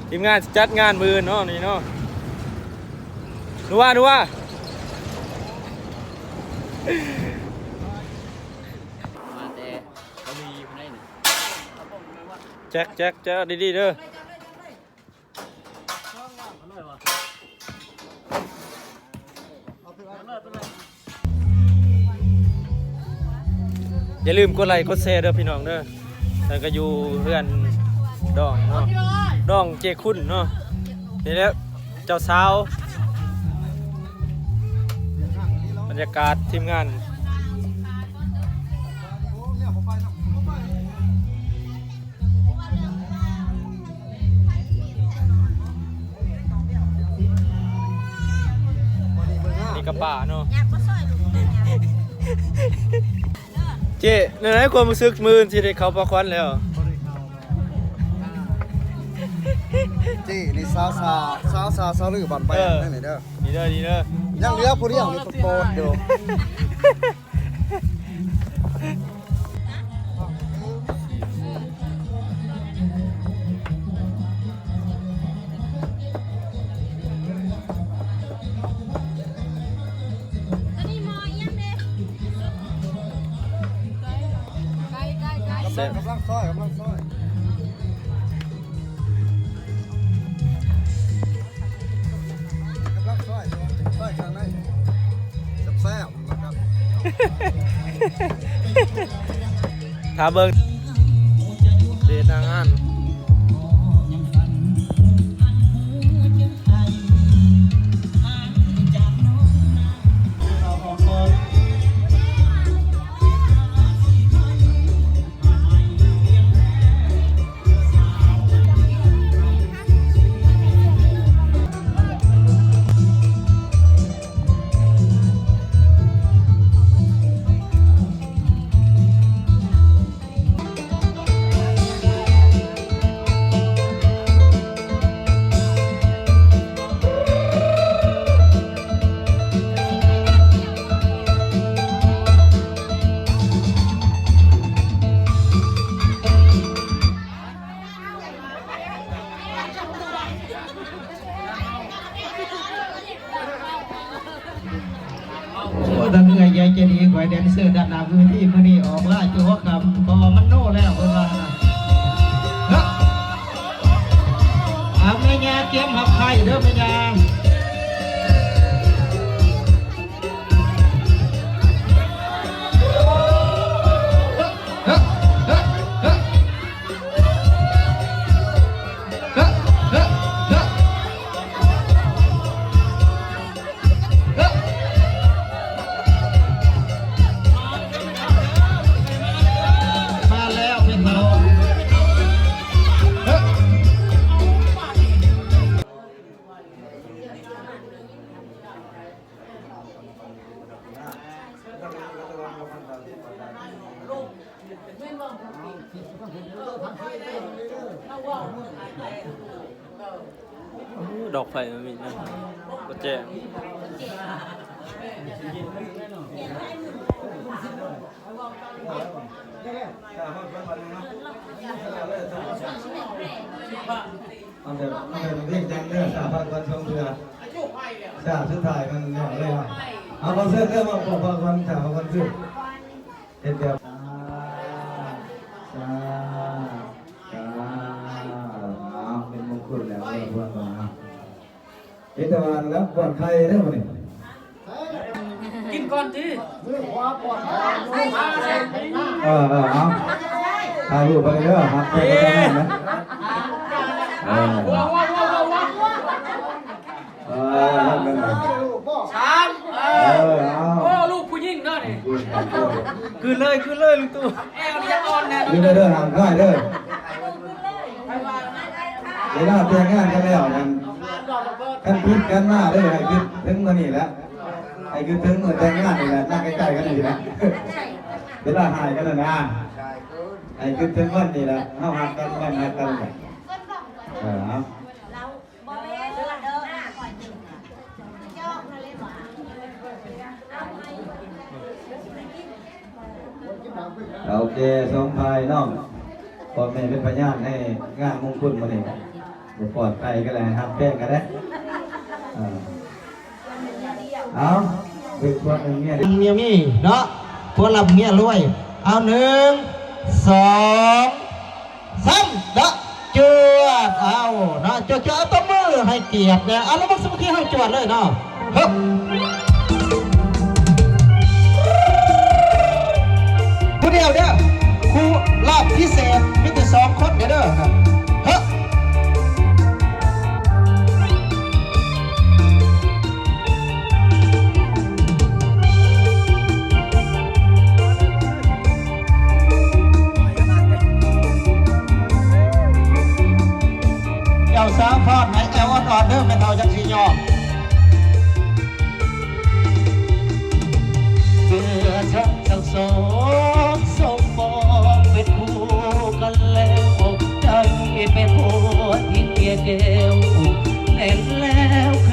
ທີມງານຈັດງານມື້ອື່ນເນາະ ນີ້ເນາະ ໜູວ່າ ໜູວ່າ ມາແຕ່ເກົາຫຼີພຸ້ນໃດນີ້ ແຈັກ ແຈັກ ແຈັກ ດີໆເດີ. ຢ່າລືມກົດໄລ້ກົດແຊເດີພີ່ນ້ອງເດີ. ແລ້ວກໍຢູ່ເຮືອນດອງເນາະ ດອງເຈ້ຂຸນເນາະ. ນີ້ແຫຼະເຈົ້າສາວ ບັນຍາກາດທີມງານ. ນີ້ກະປ່າເນາະ ເຈ້ ແນວໃດຄວາມຮູ້ສຶກມື້ອື່ນຊິໄດ້ເຂົ້າປ່າຂວັນແລ້ວ? ເຈ້ນີ້ສາວສາ ສາວສາ ສາວລືບ້ານແປ້ງ ເອີ ນີ້ເດີ ນີ້ເດີ ນີ້ເດີ ຍັງເຫຼືອຜູ້ດຽວນີ້ໂປດໆຢູ່. ກຳລັງ ກຳລັງຊອຍ ກຳລັງຊອຍ. ກຳລັງຊອຍ ຊອຍເຄື່ອງໃນ ແຊບໆ ນະຄັບ ຖ້າເບິ່ງເດດໜ້າງານ. ໂອ້ ທັງເອື້ອຍໃຫຍ່ໃຈດີຂ້ອຍ ແດນເຊີດ້ານໜ້າເວທີມື້ນີ້ອອກຫຼາຍຕົວຄຳ ເພາະວ່າມັນໂນແລ້ວ ເພິ່ນວ່ານະ. ເນາະ ອາ ແມ່ຍ່າກຽມຮັບໄຂ້ເດີແມ່ຍ່າ. ມາແລ້ວເພິ່ນມາ. ດອກໄຟມັນມີນະ ບໍ່ແຈ້ງ. ເອົາແບບ ເອົາແບບເວຍງຈັນເດີ ສາພັກວັນສອງເທື່ອ ສາສຸດທ້າຍມັນແລ້ວເລີຍ. ເອົາ ຂໍເຊີນເດີ ມາຂອບພະຄຸນ ສາພັກວັນຄື ເຮັດແບບ ສາ ສາ ສາ ເອົາ ເປັນມົງຄຸນແລ້ວ ເອີ ເພິ່ນວ່າ ເຮັດແຕ່ວ່າແລ້ວ ກວດໄຂ່ເດ້ມື້ນີ້ ກິນກ່ອນຕິ ມືຂວາກວດໄຂ່ ເອີ ເອີ ເອົາ ຖ່າຍຮູບໄປເດີ ຮັກໄປກັນນະ ເອີ ເອີ ຮັກກັນນະ ສາມ ເອີ ເອີ ເອົາ ໂອ້ ລູກຜູ້ຍິງເດີນີ້ ຂອບຄຸນ ຂອບຄຸນ ກືນເລີຍ ກືນເລີຍລຸງຕູ້ ແອວນີ້ຢາກອ່ອນແນ່ ຢູ່ເດີ ຫ້າມຂາຍເດີ. ເວລາແຕ່ງງານກັນແລ້ວນັ້ນ ຄັນຜິດກັນມາເດີ ໃຫ້ຄິດເຖິງມື້ນີ້ແຫຼະ ໃຫ້ຄິດເຖິງມື້ແຕ່ງງານນີ້ແຫຼະ ນັ່ງໃກ້ໆກັນນີ້ແຫຼະ ເວລາຮ້າຍກັນນະ ໃຫ້ຄິດເຖິງວັນນີ້ແຫຼະ ເຮົາຮັກກັນ ວັນຮັກກັນ ເອີ ເອົາ. ໂອເຄ ສອງຝ່າຍເນາະ ຄອບ ແມ່ເປັນພະຍານໃນງານມົງຄຸນມື້ນີ້ ບໍ່ປອດໄປກໍແລ້ວ ຮັບແພງກໍໄດ້. ເອີ ເອົາ ເບິ່ງພວກເມຍ ເມຍມີເນາະ ພວກລັບເມຍລວຍ. ເອົາ ໜຶ່ງ ສອງ ສາມ ເນາະ ຈວດ. ເອົາເນາະ ຈວດໆ ເອົາ ຕົບມືໃຫ້ກຽດແດ່. ເອົາ ລະບົບສາມັກຄີ ເຮົາຈວດເລີຍເນາະ. ເຮີ້ ຜູ້ດຽວເດີ ຄູ່ລອບພິເສດ ມີແຕ່ສອງຄົນເດີ. ເຮີ້ ເຈົ້າສາວຟ້ອນໃຫ້ແອວອ່ອນໆເດີ ແມ່ເຖົ້າຈັ່ງຊິຍອມ. ເມື່ອທັງສອງສົມປອງເປັນຄູ່ກັນແລ້ວ ໃຈແມ່ຄົນທີ່ເກຍແກ້ວ ແມ່ນແລ້ວຄື